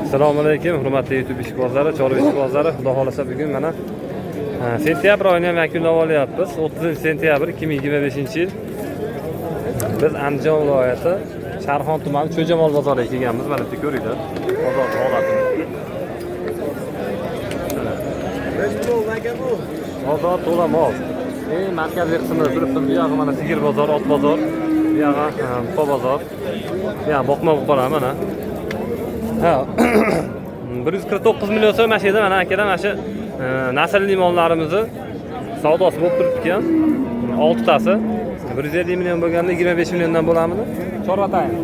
Assalomu alaykum, hurmatli YouTube ishqibozlari, chorva ishqibozlari. Xudo xolasa bugun mana sentyabr oyini ham yakunlab olyapmiz. 30 sentyabr 2025-yil. Biz Andijon viloyati Sharxon tumani Cho'jamol bozoriga kelganmiz. Mana bitta ko'ringlar bozor holatini. Mana. Bozor to'la mol. Eng markaziy qismida turibmiz. Bu yog'i mana sigir bozor, ot bozor, bu yog'i buqa bozor. Bu yog'i boqma buqalar mana. Ha. 149 million so'm mana shu yerda mana akalar mana shu naslli mollarimizni savdosi bo'lib turibdi ekan. 6 tasi 150 million bo'lganda 25 milliondan bo'lamidi? Chorva tayin.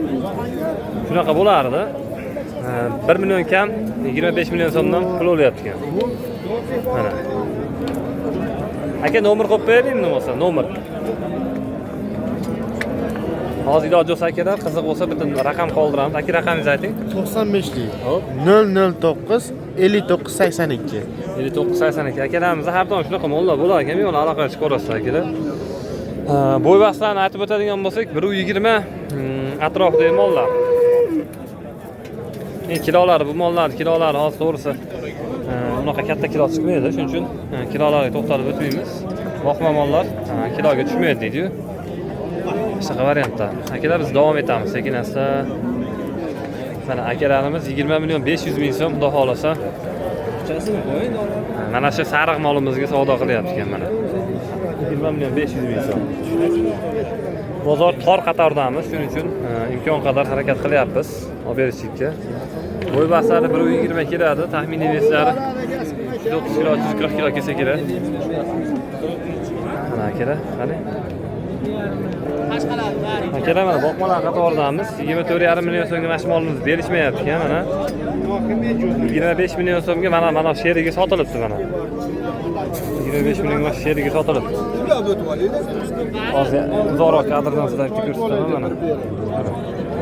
Shunaqa bo'lardi. 1 million kam 25 million so'mdan pul olyapti ekan. Mana. Aka, nomer qo'yib beraymi bo'lmasa? Nomer. Hozir iloji bo'lsa, akalar, qiziq bo'lsa, bitta raqam qoldiramiz. Aka, raqamingizni ayting. 95lik. Hop. 009 59 82. 59 82. Akalarimiz har doim shunaqa mollar bo'lar ekan, bemalol aloqaga chiqaverasizlar, akalar. Bo'y-bastlarni aytib o'tadigan bo'lsak, 1.20 atrofidagi mollar. Endi kilolari, bu mollarni kilolari hozir to'g'risi unaqa katta kilo chiqmaydi, shuning uchun kilolarga to'xtalib o'tmaymiz. Boqma mollar kiloga tushmaydi deydi-yu. Shunaqa variantda. Akalar, biz davom etamiz sekin asta. Mana akalarimiz 20 million 500 ming so'm, xudo xolasa, mana shu sariq molimizga savdo qilyapti ekan mana. 20 million 500 ming so'm. Bozor tor qatordamiz, shuning uchun imkon qadar harakat qilyapmiz olib berishlikka. Bo'y baslari 1.20 keladi, taxminiy вес lari 130 kilo, 140 kilo kelsa kerak. Mana akalar, qani? Akalar, mana boqmalar qatoridamiz. 24,5 million so'mga mana shu molimiz berishmayapti ekan mana. 25 million so'mga mana sherigi sotilibdi mana. 25 millionga sherigi sotilibdi. Hozir uzoqroq kadrdan sizlarga ko'rsataman mana.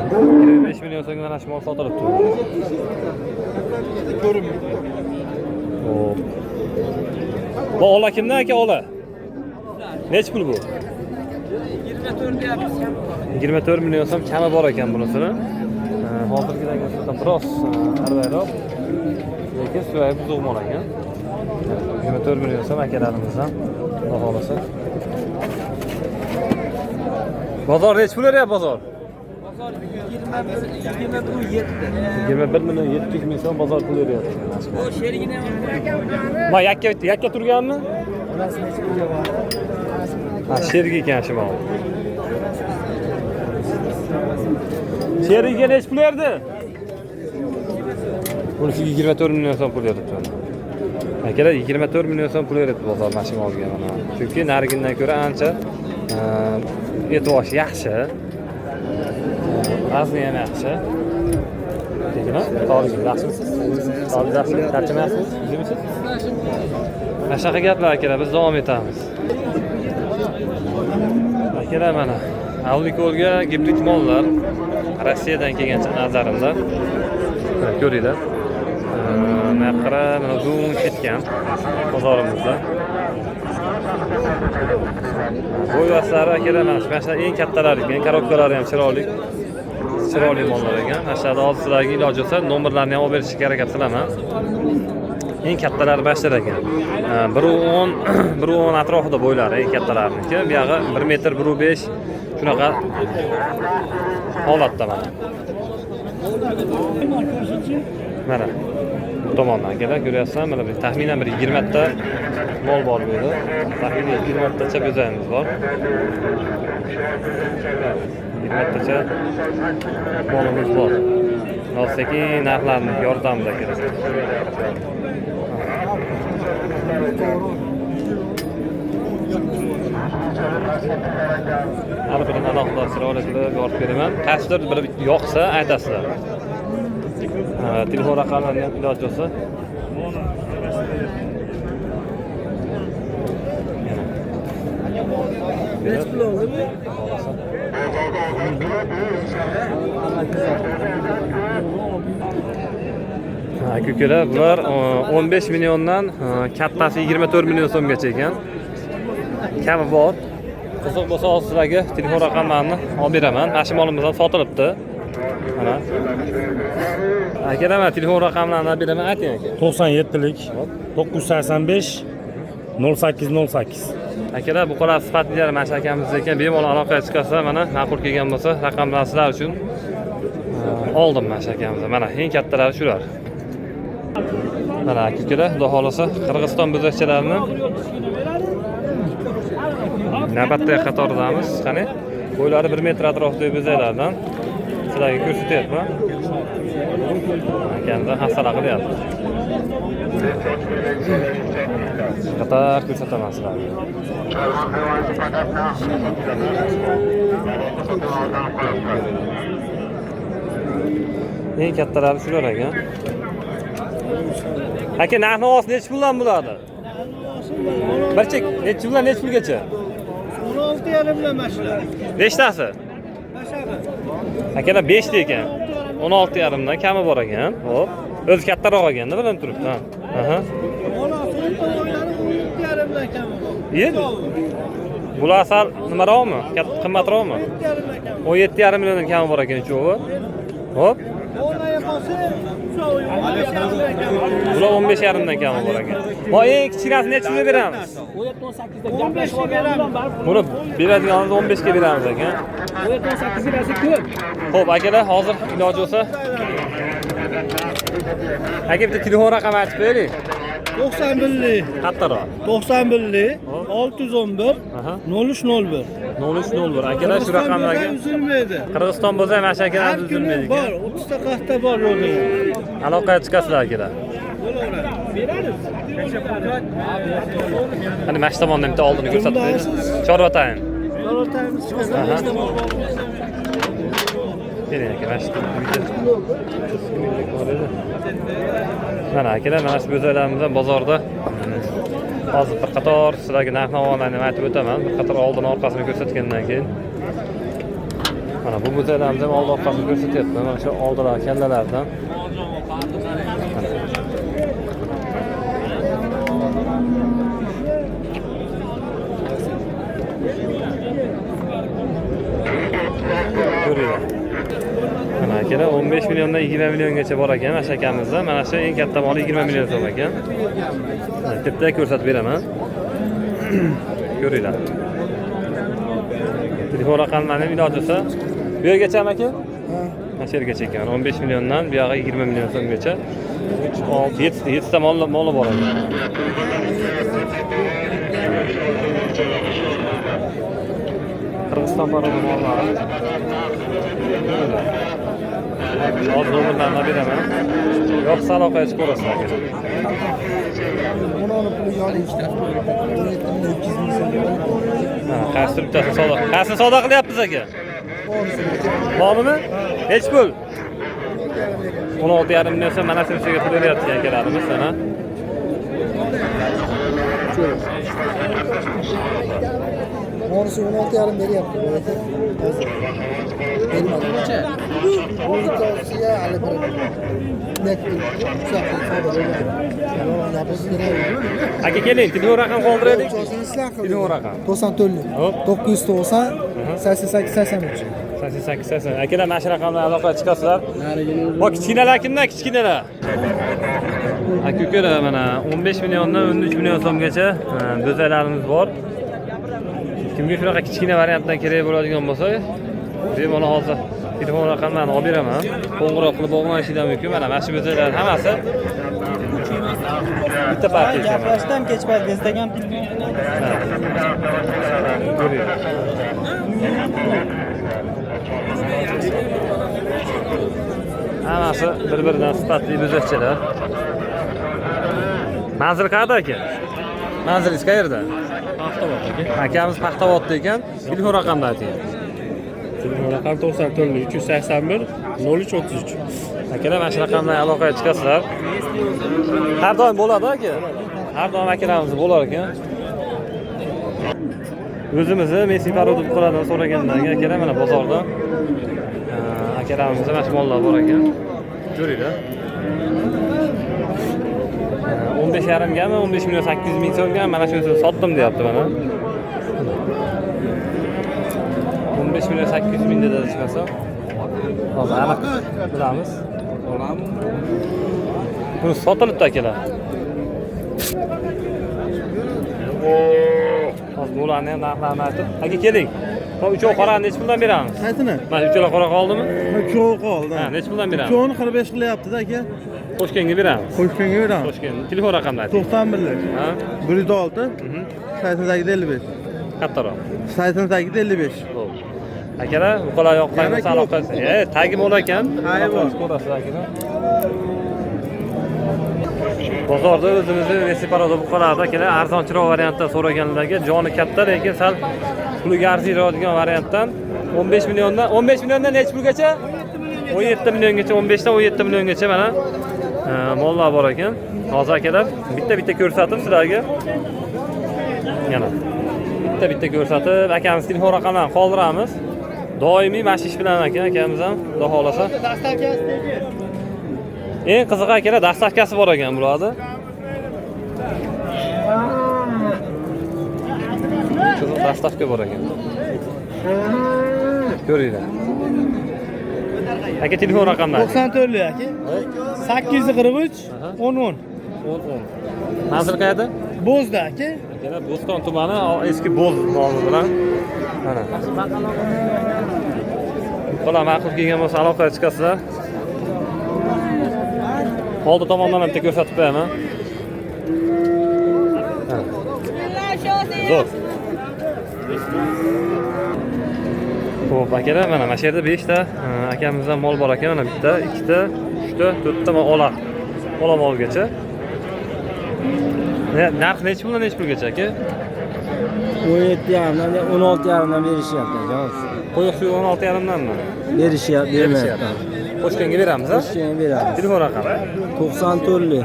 25 million so'mga mana shu mol sotilibdi. Xo'p. Bu ola kimdan, aka, ola? Nechi pul bu? 24 million so'm kami bor ekan bunisini. Hozirgilarga nisbatan biroz arvayroq. Lekin suvayib buzuq mol ekan. 24 million so'm akalarimizdan, xudo xolasa. Bozor nechi pul beryapti bozor? Bozor 21, 21,7. 21 million 700 ming so'm bozor pul beryapti. Bu sherigini ham. Ma yakka yakka turganmi? Ha, sherigi ekan shu mol. Sherigiga nechi pul berdi? Bunisiga 24 million so'm pul beribdi. Akalar, 24 million so'm pul beribdi bozor mana shu molga mana. Chunki narigindan ko'ra ancha e'tibosh yaxshi. Vazni ham yaxshi. Keyin, sog'ligingiz yaxshimisiz? Sog'ligingiz yaxshi? Charchamayapsiz? Yuzimisiz? Mana shunaqa gaplar, akalar, biz davom etamiz. Akalar, mana Avlikolga gibrid mollar Rossiyadan kelgan nazarimda. Mana ko'ringlar. Mana yoqqa mana uzun ketgan bozorimizda. Bo'y-baslari, akalar, mana shu eng kattalari ekan, korobkalari ham chiroyli. Chiroyli mollar ekan. Mana shu yerda hozir sizlarga iloji bo'lsa nomerlarni ham olib berishga harakat qilaman. Eng kattalari bashlar ekan. 1.10, 1.10 atrofida bo'ylari eng kattalarniki. Bu yog'i 1 metr 1.5 shunaqa holatda mana. Mana bu tomondan, akalar, ko'ryapsizlar, mana bir taxminan bir 20 ta mol bor bu yerda. Taxminan 20 tacha bo'zayimiz bor. 20 tacha molimiz bor. Hozir sekin narxlarni yoritamiz, akalar. Har birini alohida chiroyli qilib yorib beraman. Qaysidir bir yoqsa aytasizlar. Telefon raqamlarini ham iloji bo'lsa. Nechi pul oldi bu? Aka ukalar, bular 15 milliondan kattasi 24 million so'mgacha ekan. Kami bor. Qiziq bo'lsa, hozir sizlarga telefon raqamlarini olib beraman. Mana shu molimiz ham sotilibdi. Mana. Akalar, mana telefon raqamlarini beraman, ayting aka. 97lik 985 0808. Akalar, buqalar sifatlilari mana shu akamiz ekan. Bemalol aloqaga chiqasizlar, mana ma'qul kelgan bo'lsa, raqamlar sizlar uchun oldim mana shu akamizni. Mana eng kattalari shular. Mana aka ukalar, xudo xolasa Qirg'iziston buzoqchalarini navbatdagi qatoridamiz. Qani, bo'ylari 1 metr atrofidagi buzoqlardan sizlarga ko'rsatyapman. Akamiz hafsala qilyapti. Qator ko'rsataman sizlarga. Eng kattalari shular ekan. Aka, narx-navosi nechi puldan bo'ladi? Bir chek nechi puldan nechi pulgacha? 16,5 dan mashlar. Nechtasi? Akalar 5 ta ekan. 16,5 dan kami bor ekan. Xo'p. O'zi kattaroq ekanda, bilinib turibdi. Ha. Aha. 17,5 dan kami bor. Bular sal nimaroqmi? Qimmatroqmi? 17,5 milliondan kami bor ekan uchovi. Xo'p. Bular 15,5 dan kami bor ekan. Bu eng kichkinasini necha pulga beramiz? 17-18 da gaplashib olganimdan baribir. Buni beradiganimiz 15 ga beramiz ekan. 17-18 lirasi ko'p. Xo'p, akalar, hozir iloji bo'lsa aka bitta telefon raqami aytib beraylik. 91lik. Qattiqroq. 91lik 611 0301. 0301. Akalar, shu raqamlarga uzilmaydi. Qirg'iziston bo'lsa ham mana shu akalar uzilmaydi ekan. Bor, 30 ta 40 ta bor yo'lda. Aloqaga chiqasizlar akalar. Qani mana shu tomondan bitta oldini ko'rsatib bering. Chorvatayim. Chorvatayimiz chiqadi. Keling aka, mana shu mana akalar, mana shu bo'zalarimizdan bozorda hozir bir qator sizlarga narx-navolarni aytib o'taman. Bir qator oldin orqasini ko'rsatgandan keyin mana bu bo'zalarimiz ham old orqasini ko'rsatyapti. Mana shu oldilar kallalardan. Ko'ringlar. Mana akalar 15 milliondan 20 milliongacha bor ekan mana shu akamizda. Mana shu eng katta moli 20 million so'm ekan. Bitta ko'rsatib beraman. Ko'ringlar. Telefon raqamlarini iloji bo'lsa bu yergacha aka? Mana shu yergacha ekan. 15 milliondan bu yog'i 20 million so'mgacha. 3 6 7 ta moli bor ekan. Qirg'iziston parodi mollari. Hozir nomerlarni beraman. Yoqsa aloqaga chiqib ko'rasizlar aka. Qaysi bittasini savdo? Qaysini savdo qilyapmiz aka? Bormi? Nechi pul? 16,5 million so'm mana shunisiga pul beryapti akalarimiz, ana. Bonisi 16,5 beryapti bu aka. Hozir bermadi. Bu ikkovsiga hali bir Aka keling, telefon raqam qoldiraylik. Telefon raqam 94 990 88 83. 88 80. Akalar, mana shu raqamdan aloqaga chiqasizlar. Bu kichkinalar kimdan kichkinalar? Aka ukalar, mana 15 milliondan 13 million so'mgacha bo'zalarimiz bor. Kimga shunaqa kichkina variantdan kerak bo'ladigan bo'lsa, bemalol hozir telefon raqamlarini olib beraman. Qo'ng'iroq qilib bog'lanishingiz mumkin. Mana shu bo'zalar hammasi bitta partiya ekan. Gaplashdim kechpayt Instagram telefon. Hammasi bir-biridan sifatli bo'zaqchalar. Manzil qayerda aka? Manzilingiz qayerda? Paxtaobod aka. Akamiz Paxtaobodda ekan. Telefon raqamini ayting. Telefon raqami 94 381 03 33. Akalar, mana shu raqamdan aloqaga chiqasizlar. Har doim bo'ladi aka. Har doim akalarimiz bo'lar ekan. O'zimizni Messi parodi buqalardan so'ragandan akalar mana bozorda akalarimizda mana shu mollar bor ekan. Ko'ringlar. 15,5 gami, 15 million 800 ming so'mga mana shuni sotdim deyapti mana. 15 million 800 ming dedi chiqasa. Hozir aniq bilamiz. Buni sotilibdi akalar. Hozir bularni ham narxlarini aytib. Aka keling. Hop, uchov qorani nechi puldan beramiz? Qaysini? Mana uchala qora qoldimi? Uchovi qoldi. Ha, nechi puldan beramiz? Uchovini 45 qilyapti-da aka. Toshkentga beramiz. Qo'shkanga beramiz. Toshkent. Telefon raqamini ayting. 91lik. Ha? 106 88 55. Kattaroq. 88 55. Bo'ldi. Akalar, buqalar yoqqan Yana bo'lsa aloqa. Tagi mol ekan. Tagi bor. Ko'rasiz akalar. Bozorda o'zimizni Vesiparoda buqalarda akalar arzonchiroq variantda so'raganlarga joni katta, lekin sal puliga arziyroq degan variantdan 15 milliondan 15 milliondan necha pulgacha? 17 milliongacha, 15 dan 17 milliongacha mana mollar bor ekan. Hozir akalar bitta-bitta ko'rsatib sizlarga. Yana bitta-bitta ko'rsatib, akamiz telefon raqamlarini qoldiramiz. Doimiy mana shu ish bilan ekan akamiz ham, xudo xolasa. Eng qizig'i akalar dastavkasi bor ekan bularni. Qiziq dastavka bor ekan. Ko'ringlar. Aka telefon raqamlari. 94lik aka. 843 10 10. 10 10. Manzil qayerda? Bo'zda aka. Akalar Bo'ston tumani eski Bo'z nomi bilan. Mana. Bular ma'qul kelgan bo'lsa aloqaga chiqasizlar. Oldi tomondan ham bitta ko'rsatib qo'yaman. Zo'r. Xo'p, akalar, mana shu yerda 5 ta akamizdan mol bor ekan. Mana bitta, ikkita, uchta, to'rtta ola. Ola molgacha. Narx necha puldan necha pulgacha aka? 17,5 dan 16,5 dan berishyapti aka. Qo'yiq suvi 16,5 danmi? Berishyapti, bermayapti. Qo'shkanga beramiz, ha? Qo'shkanga beramiz. Telefon raqami? 94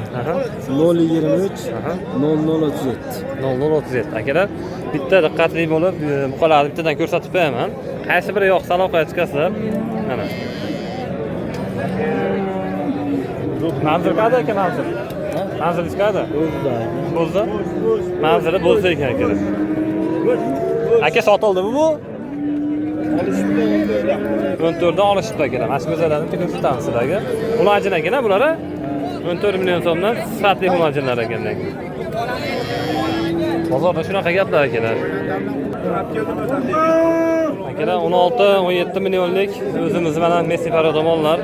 023 0037. 0037. Akalar, bitta diqqatli bo'lib, buqalarni bittadan ko'rsatib qo'yaman. Qaysi biri yoqsa aloqaga chiqasizlar. Mana. Manzil qayerda aka manzil? Manzil qayerda? Bo'zda. Bo'zda? Manzili Bo'zda ekan akalar. Aka sotildimi bu? 14 dan olishibdi akalar. Mana shu bo'zalarni bitta ko'rsatamiz sizlarga. Xulajin ekan bular, 14 million so'mdan sifatli xulajinlar ekan lekin. Bozorda shunaqa gaplar akalar. Akalar 16-17 millionlik o'zimiz mana Messi paroda mollar.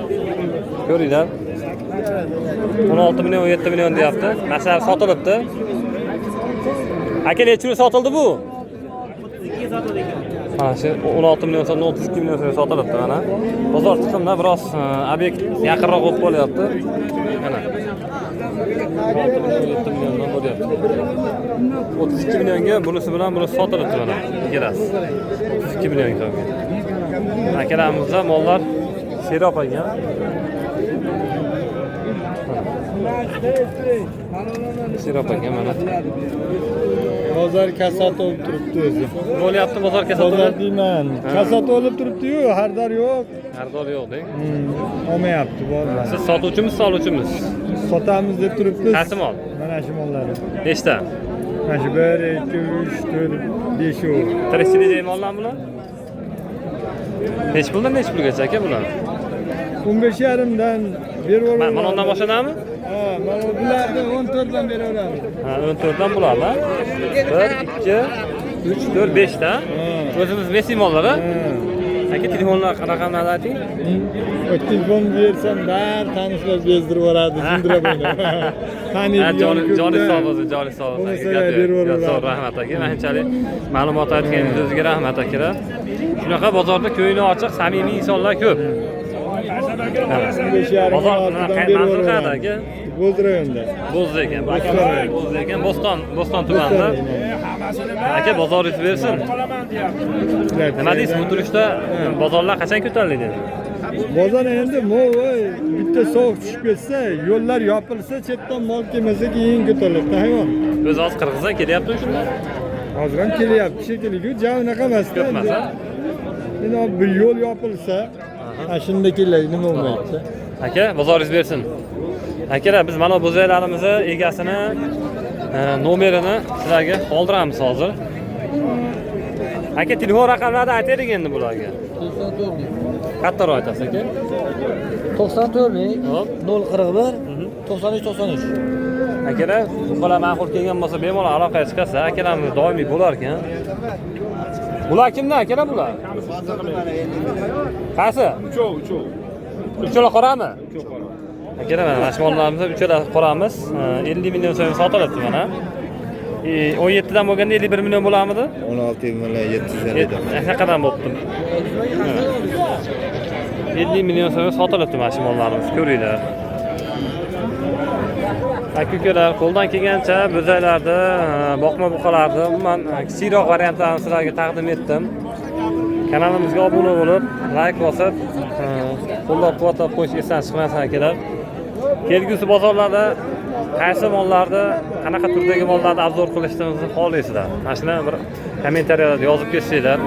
Ko'ringlar. 16 million 17 million deyapti. Masalan sotilibdi. Aka necha pul sotildi bu? Mana shu 16 million so'mdan 32 million so'mga sotilibdi mana. Bozor chiqimda biroz obyekt yaqinroq bo'lib qolyapti. Mana. 16 million 7 milliondan bo'lyapti. 32 millionga bunisi bilan bunisi sotilibdi mana. Ikkalasi. 32 million so'mga. Akalarimizda mollar serob ekan. Serob ekan mana. Bozor kasat bo'lib turibdi o'zi. Bo'lyapti bozor kasat Bozor bo'lib. deyman. Kasat bo'lib turibdi-yu, xaridor yo'q. Xaridor yo'q deng. Olmayapti bozor. Siz sotuvchimisiz, oluvchimisiz? Sotamiz deb turibmiz. Qaysi mol? Mana shu mollarni. Nechta? Mana shu 1 2 3 4 5 u. Tirikchilik mollarmi bular? Necha puldan necha pulgacha aka bular? 15,5 dan beraveramiz. Mana undan boshlanadimi? Ha, mana bularni 14 dan beraveramiz. Ha, 14 dan bular, ha? 1 2 3 4 5 ta. O'zimiz Messi mollar, ha? Aka telefonlar raqamlarini ayting. Telefon bersam bari tanishlar bezdirib yuboradi, sindirib qo'yadi. Taniydigan Joni sog' bo'lsin, joni sog' bo'lsin. Zo'r rahmat aka. Manchalik ma'lumot aytganingiz o'ziga rahmat akalar. Shunaqa bozorda ko'ngli ochiq, samimiy insonlar ko'p. Bozor manzil qayerda aka? Bo'z rayonida. Bo'zda ekan. Bo'zda ekan. Bo'ston tumanida. Aka bozoringiz bersin. Nima deysiz bu turishda bozorlar qachon ko'tariladi? Bozor endi mo'voy bitta sovuq tushib ketsa, yo'llar yopilsa, chetdan mol kelmasa keyin ko'tariladi hayvon. O'zi hozir Qirg'izdan kelyapti shunda. Hozir ham kelyapti shekilli, ja unaqa emas. Ko'p emas, ha? Endi bir yo'l yopilsa, ha shunda keladi, nima bo'lmaydi. Aka, bozoringiz bersin. Akalar, biz mana bo'zaylarimizni egasini nomerini sizlarga qoldiramiz hozir. Aka, telefon raqamlarini aytaylik endi bularga. 94. Kattaroq aytasiz, aka. 94 ming Hop. 041 93 93. Akalar, buqalar ma'qul kelgan bo'lsa, bemalol aloqaga chiqasiz. Akalarimiz doimiy bo'lar ekan. Bular kimdan, akalar, bular? Qaysi? Uchov, uchov. Uchala qorami? Akalar, mana shu mollarimizni uchala qoramiz. 50 million so'm sotilibdi mana. 17 dan bo'lganda 51 million bo'larmidi? 16 million 750 dan. Qanaqadan bo'pti? 50 million so'mga sotilibdi mana shu mollarimiz, ko'ringlar. Aka ukalar, qo'ldan kelgancha bo'zaylarni, boqma buqalarni, umuman kichikroq variantlarini sizlarga taqdim etdim. Kanalimizga obuna bo'lib, layk bosib, qo'llab-quvvatlab qo'yish esdan chiqmasin, akalar. Kelgusi bozorlarda qaysi mollarni, qanaqa turdagi mollarni обзор qilishni xohlaysizlar? Mana shuni bir kommentariyalarda yozib ketsanglar,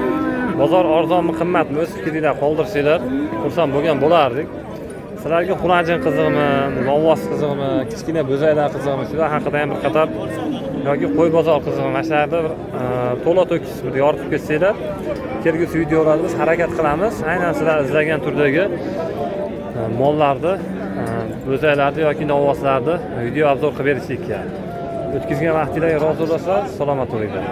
bozor arzonmi, qimmatmi, o'z fikringlarni qoldirsanglar, xursand bo'lgan bo'lardik. Sizlarga xurajin qiziqmi, novvos qiziqmi, kichkina bo'zaylar qiziqmi, shular haqida ham bir qator yoki qo'y bozor qiziqmi, mana shularni bir to'la to'kis bir yoritib ketsanglar, kelgusi videolarda biz harakat qilamiz aynan sizlar izlagan turdagi mollarni, bo'zaylarni yoki novvoslarni video обзор qilib berishlikka. O'tkazgan vaqtinglarga rozi bo'lasizlar, salomat bo'linglar.